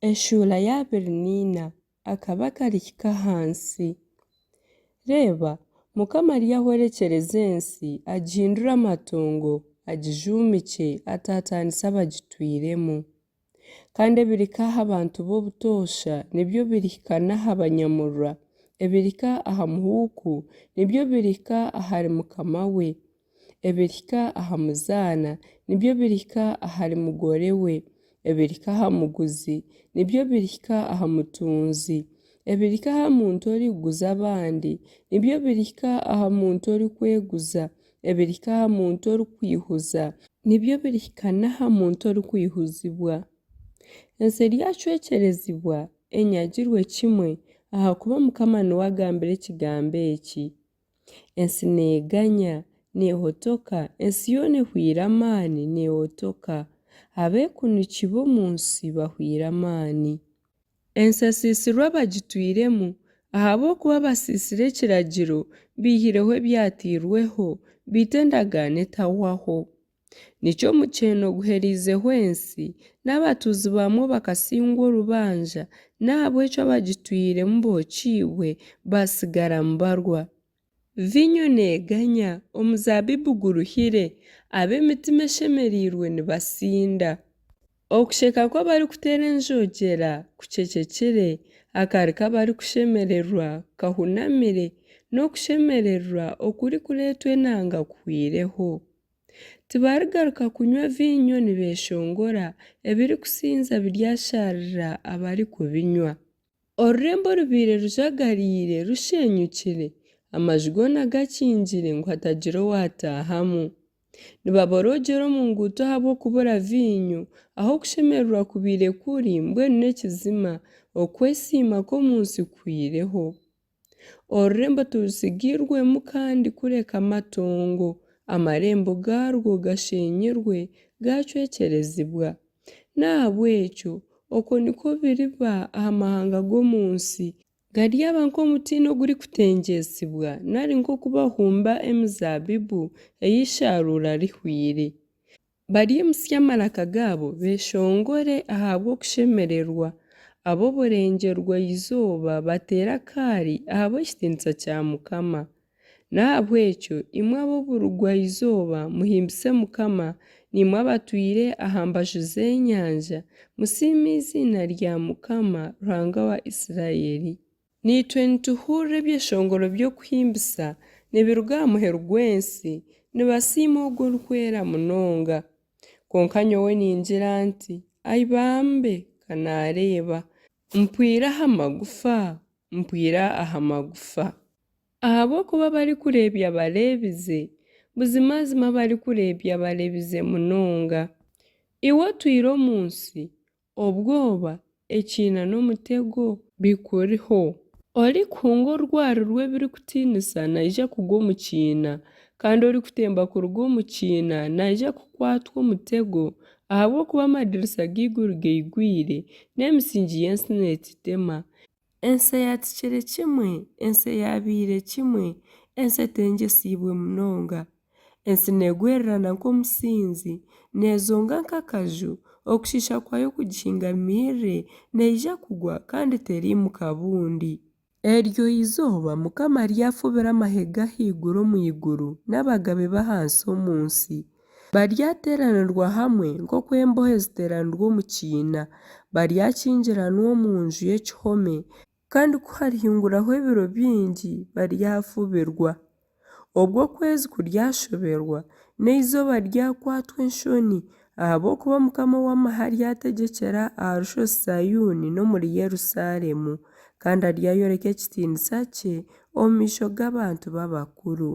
Eshuura y'abiri n'ina, Akaba karihika aha nsi. Reeba, Mukama aryahwerekyereza ensi, agihindure amatongo, agijuumikye, ataataanise abagitwiremu. Kandi ebirihika aha bantu b'obutoosha nibyo birihika n'aha banyamurwa, ebirihika aha muhuuku nibyo birihika ahari mukama we, ebirihika aha muzaana nibyo birihika ahari mugore we, ebirihika aha muguzi nibyo birihika aha mutunzi, ebirihika aha muntu orikuguza abandi nibyo birihika aha muntu orikweguza, ebirihika aha muntu orikwihuza nibyo birihika n'aha muntu orikwihuzibwa. Ensi eryacwekyerezibwa enyagirwe kimwe, ahakuba Mukama niwe agambire ekigambo eki. Ensi neeganya, neehotoka, ensi yoona ehweire amaani, neehotoka. Abeekunuki b'omu nsi bahweire amaani. Ensi esiisirwe abagitwiremu, ahabw'okuba basiisire ekiragiro, baihireho ebyatairweho, baita endagaano etahwaho. Nikyo omukyeeno guhereizeho ensi, n'abatuuzi baamwo bakasingwa orubanja, n'ahabw'ekyo abagitwiremu bookiibwe, baatsigara mbarwa. Viinyo neeganya, omuzaabibu guruhire, ab'emitima eshemereirwe nibatsinda. Okusheka kw'abarikuteera enjogyera kucecekire, akaari k'abarikushemererwa kahunamire, n'okushemererwa okurikureetwa enanga kuhweireho. Tibarigaruka kunywa viinyo nibeeshongora, ebirikusinza biryashaarira abarikubinywa. Orurembo orubaire rujagaraire rushenyukire, amaju goona gakingire ngu hatagira owaataahamu. Nibaboroogyera omu nguuto ahabw'okubura viinyo, ahu okushemererwa kubaire kuri mbwenu n'ekizima, okwesiima kw'omu nsi kuhweireho. Orurembo tirutsigairwemu kandi kureka amatongo, amarembo gaarwo gasheenyirwe, gaacwekyerezibwa. N'ahabw'ekyo okwo nikwo biriba aha mahanga g'omu nsi, garyaba nk'omutiini ogurikutengyetsibwa nari nk'oku bahumba emizaabibu ei eishaaruura rihweire. Baryaimutsya amaraka gaabo beeshongore ahabw'okushemererwa, ab'oburengyerwa-izooba bateere akaari ahabw'ekitiinisa kya Mukama. N'ahabw'ekyo imwe ab'oburugwa-izooba muhimbise Mukama, naimwe abatwire aha mbaju z'enyanja, musiime eiziina rya Mukama Ruhanga wa Isiraeli. Naitwe nituhurira ebyeshongoro by'okuhimbisa nibiruga aha muheru gw'ensi, nibasiima Ogwo Orikwera munonga. Kwonka nyowe ningira nti, Ai bambe, ka naareeba! Mpwire aha magufa, mpwire aha magufa! Ahabw'okuba abarikureebya bareebize, buzimazima abarikureebya bareebize munonga. Iwe otwire omu nsi, Obwoba, ekiina n'omutego bikuriho. Orikuhunga orwari rw'ebirikutiinisa naija kugwa omu kiina, kandi orikutemba kuruga omu kiina naija kukwatwa omutego, ahabw'okuba amadirisa g'eiguru gaigwire, n'emisingi y'ensi neetetema. Ensi eyatikire kimwe, ensi eyaabaire kimwe, ensi etengyesiibwe munonga. Ensi neegwererana nk'omusinzi, neezonga nk'akaju, okushiisha kwayo kugihingamiire, neija kugwa kandi teriimuka bundi. Eryo izooba Mukama aryafubira amahe g'ahaiguru omu iguru n'abagabe b'ahansi omu nsi. Baryateeranirwa hamwe nk'oku embohe ziteeranirwa omu kiina, baryakingiranwa omu nju y'ekihome, kandi ku harihinguraho ebiro bingi baryafubirwa. Obwo okwezi kuryashoberwa, n'eizooba ryakwatwa enshoni, ahabw'okuba Mukama ow'amahe aryategyekyera aha Rushozi Sayuuni n'omuri Yerusaalemu, kandi aryayoreka ekitiinisa kye omu maisho g'abantu b'abakuru.